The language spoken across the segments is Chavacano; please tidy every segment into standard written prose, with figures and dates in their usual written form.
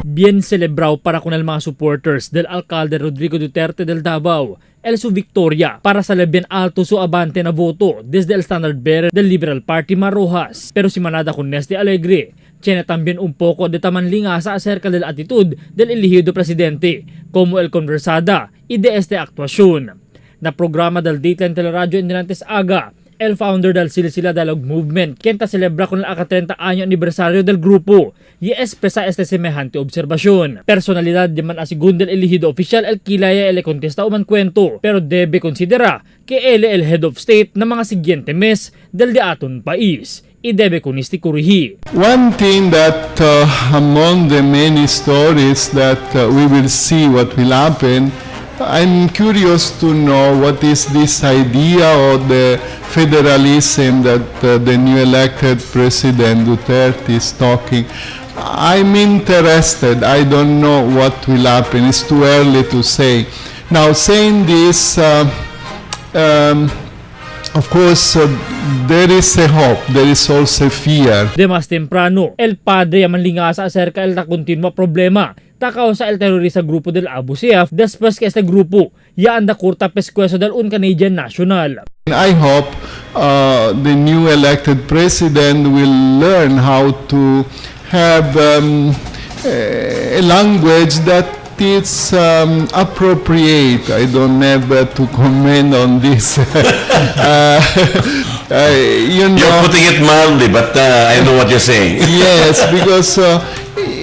Bien celebrado para con el mga supporters del alcalde Rodrigo Duterte del Davao el su victoria para sa bien alto su avante na voto desde el standard bearer del Liberal Party Marojas. Pero si manada con Neste Alegre, tiene también un poco de tamanlingasa acerca de la actitud del elegido presidente, como el conversada y de esta actuación. Na programa del Dateline Teleradio en Dinantes Aga, el founder del Silsila Dialogue Movement, quien ta celebra con el aka 30 año aniversario del grupo, y expresa este semejante observación. Personalidad de man asigun del elegido oficial el kilaya el contesta o man cuento, pero debe considera que él el head of state na mga siguiente mes del de aton país y debe con este corregir. One thing that among the many stories that we will see what will happen, I'm curious to know what is this idea of the federalism that the new elected president Duterte is talking. I'm interested. I don't know what will happen. It's too early to say. Now, saying this, of course, there is a hope, there is also fear. De más temprano, el padre yaman lingasa acerca el ta continua problema ta causa el terrorista grupo del Abu Sayyaf después que este grupo ya anda corta pescuezo del un Canadian national. I hope the new elected president will learn how to have a language that is appropriate. I don't have to comment on this. You know, You're putting it mildly, but I know what you're saying. Yes, because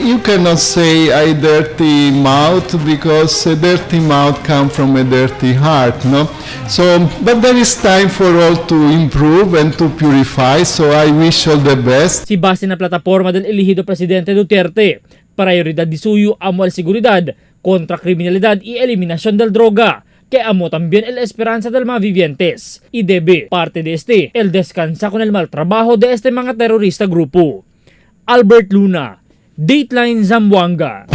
you cannot say a dirty mouth because a dirty mouth comes from a dirty heart, no? So, but there is time for all to improve and to purify. So I wish all the best. Si base na plataforma del elegido presidente Duterte, prioridad di suyo amo el seguridad contra kriminalidad y eliminación del droga, que amo también el esperanza del mga vivientes y debe parte de este el descansa con el mal trabajo de este mga terrorista grupo. Albert Luna, Dateline Zamboanga.